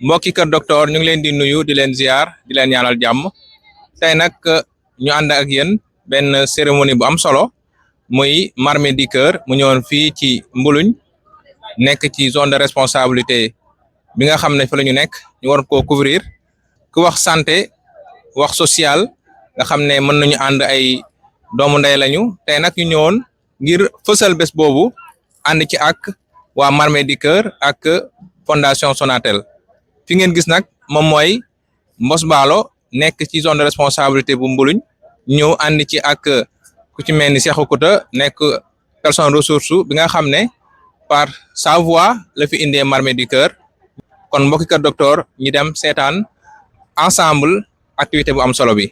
mbokki kër docteur ñu ngi leen di nuyu di leen ziar di leen ñaanal jàmm tey nag ñu ànd ak yéen benn cérémonie bu am solo muy Marmite du Cœur mu ñëwoon fii ci Mbuluñ nekk ci zone de responsabilité bi nga xam ne fi la ñu nekk ñu war koo couvrir ku wax santé wax social nga xam ne mën nañu ànd ay doomu ndey lañu tey nag ñu ñëwoon ngir fësal bés boobu ànd ci ak waa Marmite du Cœur ak fondation Sonatel fi ngeen gis nag moom mooy Mbos Baalo nekk ci zone de responsabilité bu Mbuluñ ñëw ànd ci ak ku ci mel ni Cheikhou Kouta nekk personne ressource bi nga xam ne par sa voix la fi indee Marmite du Cœur kon mbokki kër docteur ñi dem seetaan ensemble activité bu am solo bi.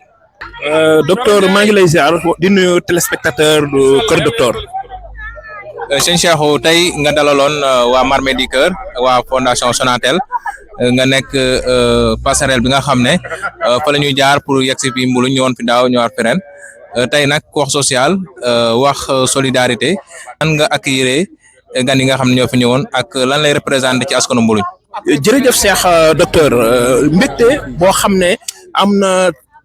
docteur maa ngi lay ziar di nuyu téléspectateur du kër docteur. sëñ Cheikhou tey nga dalaloon waa Marmite du Cœur waa fondation Sonatel nga nekk passerelle bi nga xam ne fa la ñuy jaar pour yegg si fi Mbuluñ ñëwoon fi daaw ñëwaat fi ren tey nag wax social wax solidarité lan nga accueillir gan yi nga xam ne ñoo fi ñëwoon ak lan lay représenté ci askanu Mbuluñ. jërëjëf Cheikh docteur mbégte boo xam ne am na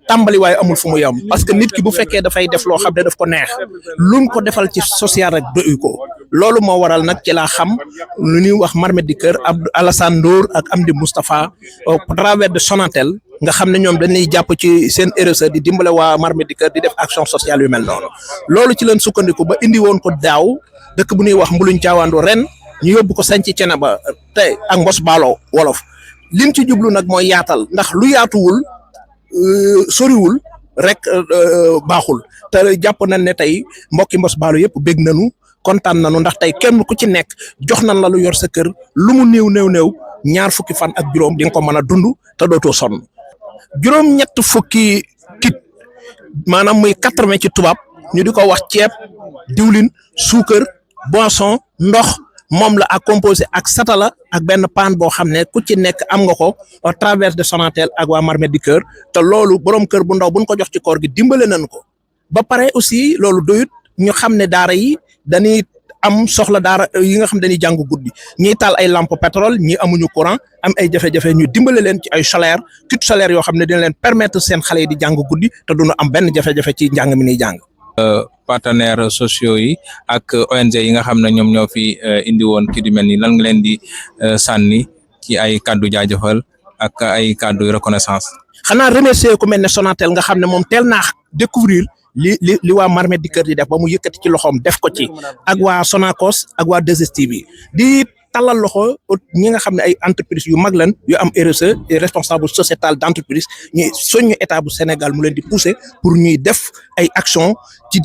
tàmbali waaye amul fu mu yam parce que nit ki bu fekkee dafay def loo xam ne daf ko neex luñ ko defal ci social rek doyu ko loolu moo waral nag ci laa xam lu ñuy wax Marmite du Cœur Alassane Ndour ak Amdi Moustapha au travers de Sonatel nga xam ne ñoom dañuy jàpp ci seen RSE di dimbale waa Marmite du Cœur di def action sociale yu mel noonu loolu ci leen sukkandiku ba indi woon ko daaw dëkk bu ñuy wax Mbuluñ Caawaandu ren ñu yóbbu ko sañ ci cene ba tey ak Mbos Baalo wolof lim ci jublu nag mooy yaatal ndax lu yaatuwul soriwul rek baaxul te jàpp nañ ne tey mbokki Mbos Baalo yëpp bég nañu kontaan nañu ndax tey kenn ku ci nekk jox nañ la lu yor sa kër lu mu néew ñaar fukki fan ak juróom di nga ko mën a dund te dootoo sonn juróom-ñett fukki kit maanaam muy 80 ci tubaab ñu di ko wax ceeb diwlin suukar boisson ndox moom la ak composé ak satala ak benn paan boo xam ne ku ci nekk am nga ko à travers de Sonatel ak waa Marmite du Cœur te loolu borom kër bu ndaw buñ ko jox ci koor gi dimbale nañ ko ba pare aussi loolu doyut ñu xam ne daara yi dañuy am soxla daara yi nga xam dañuy jàng guddi ñiy taal ay lampe pétrole ñi amuñu courant am ay jafe-jafe ñu dimbale leen ci ay solaire kit solaire yoo xam ne dina leen permettre seen xale yi di jàng guddi te duñu am benn jafe-jafe ci njàng mi niy jàng. partenaires sociaux yi ak ONG yi nga xam ne ñoom ñoo fi indi woon kii di mel ni lan nga leen di sànni ci ay kàddu jaajëfal ak ay kàddu reconnaissance. xanaa remercier ku mel ne Sonatel nga xam ne moom teel naa découvrir li waa Marmite du Cœur di def ba mu yëkkati ci loxoom def ko ci ak waa Sonacos ak waa 2STV di talal loxo ñi nga xam ne ay entreprise yu mag lan yu am RSE responsable sociétal d'entreprise ñuy soññu état bu Sénégal mu leen di pousser pour ñuy def ay action ci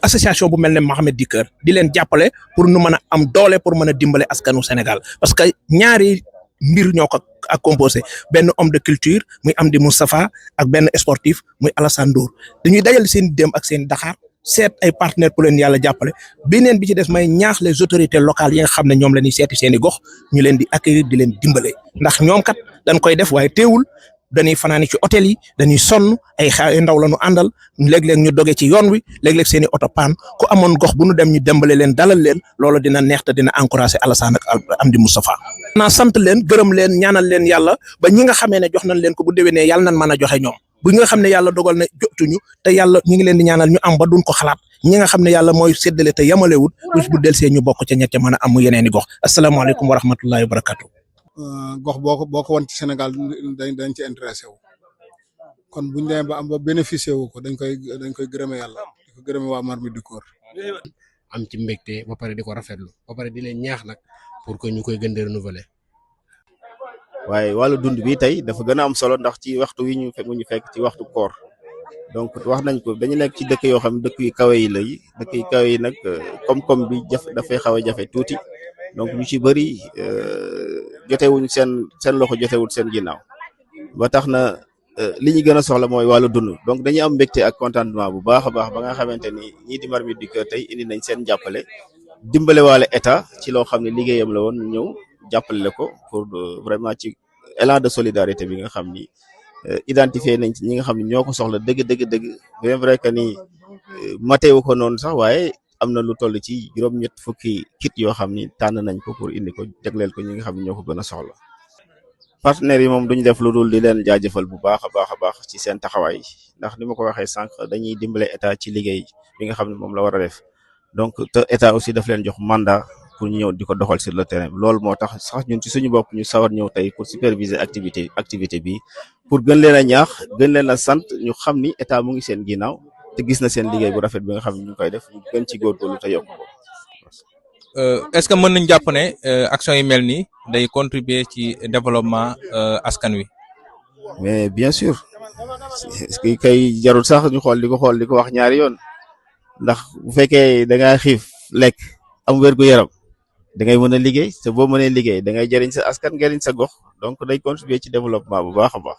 association bu mel ne Marmite du Cœur di leen jàppale pour nu mën a am doole pour mën a dimbale askanu Sénégal parce que ñaari mbir ñoo ko ak composé benn homme de culture muy Amdi Moustapha ak benn sportif muy Alassane Ndour dañuy dajal seen dem ak seen Dakar seet ay partenaires pour leen yàlla jàppale beneen bi ci des may ñaax les autorités locales yi nga xam ne ñoom la ñuy seeti seen i gox ñu leen di accueillir di leen dimbale ndax ñoom kat dañ koy def waaye teewul dañuy fanaani ci hôtel yi dañuy sonn ay ndaw la ñu àndal léeg-léeg ñu doge ci yoon wi léeg-léeg seen i oto paan ku amoon gox bu nu dem ñu dembale leen dalal leen loolu dina neex te dina encourager Alassane ak Amdi Moustapha. naa sant leen gërëm leen ñaanal leen yàlla ba ñi nga xamee ne jox nañ leen ko bu déwénee yàlla nañ mën a joxe ñoom bu nga xam ne yàlla dogal na jotuñu te yàlla ñu ngi leen di ñaanal ñu am ba duñ ko xalaat ñi nga xam ne yàlla mooy séddale te yamalewut bu delsee ñu bokk ca ñette mën a am yeneen i gox asalaamaaleykum wa rahmatullahi wa barakatu. gox boo ko wan ci Sénégal dañ ci intéressé wu kon buñ demee ba am ba bénéficié wu ko dañ koy gërëme yàlla di ko gërëme waa Marmite du Cœur am ci mbégte ba pare di ko rafetlu ba pare di leen ñaax nag pour que ñu koy gën di renouveler. waaye wàllu dund bi tey dafa gën a am solo ndax ci waxtu wi ñu fekk ci waxtu koor donc wax nañ ko dañu nekk ci dëkk yoo xam ne dëkk yu kawe yi lay dëkk yu kawe yi nag koom-koom bi dafay xaw a jafe tuuti donc ñu ci bëri jotewuñ seen loxo jotewul seen ginnaaw ba tax na li ñu gën a soxla mooy wàllu dund donc dañuy am mbégte ak contentement bu baax a baax ba nga xamante ni ñii di Marmite du Cœur tey indi nañ seen jàppale dimbale waale état ci loo xam ne liggéeyam la woon ñëw jàppale la ko pour vraiment ci élan de solidarité bi nga xam ni identifier nañ ci ñi nga xam ne ñoo ko soxla dëgg bien vrai que ni mateewu ko noonu sax waaye am na lu toll ci juróom-ñett fukki kit yoo xam ni tànn nañ ko pour indi ko jagleel ko ñi nga xam ne ñoo ko gën a soxla. partenaires yi moom duñu def lu dul di leen jaajëfal bu baax a baax ci seen taxawaay ndax ni ma ko waxee sànq dañuy dimbale état ci liggéey bi nga xam ne moom la war a def donc te état aussi daf leen jox mandat pour ñu ñëw di ko doxal sur le terrain loolu moo tax sax ñun ci suñu bopp ñu sawar ñëw tey pour superviser activité bi pour gën leen a ñaax gën leen a sant ñu xam ni état mu ngi seen ginnaaw te gis na seen liggéey bu rafet bi nga xam ne ñu ngi koy def ñu gën ci góorgóorlu te yokk ko. est-ce que mën nañ jàpp ne action yi mel nii day contribuer ci développement askan wi. mais bien sûr kay jarul sax ñu xool di ko wax ñaari yoon ndax bu fekkee da ngaa xiif lekk am wérgu yaram da ngay mën a liggéey te boo mënee liggéey da ngay jëriñ sa askan jëriñ sa gox donc day contribuer ci développement bu baax a baax.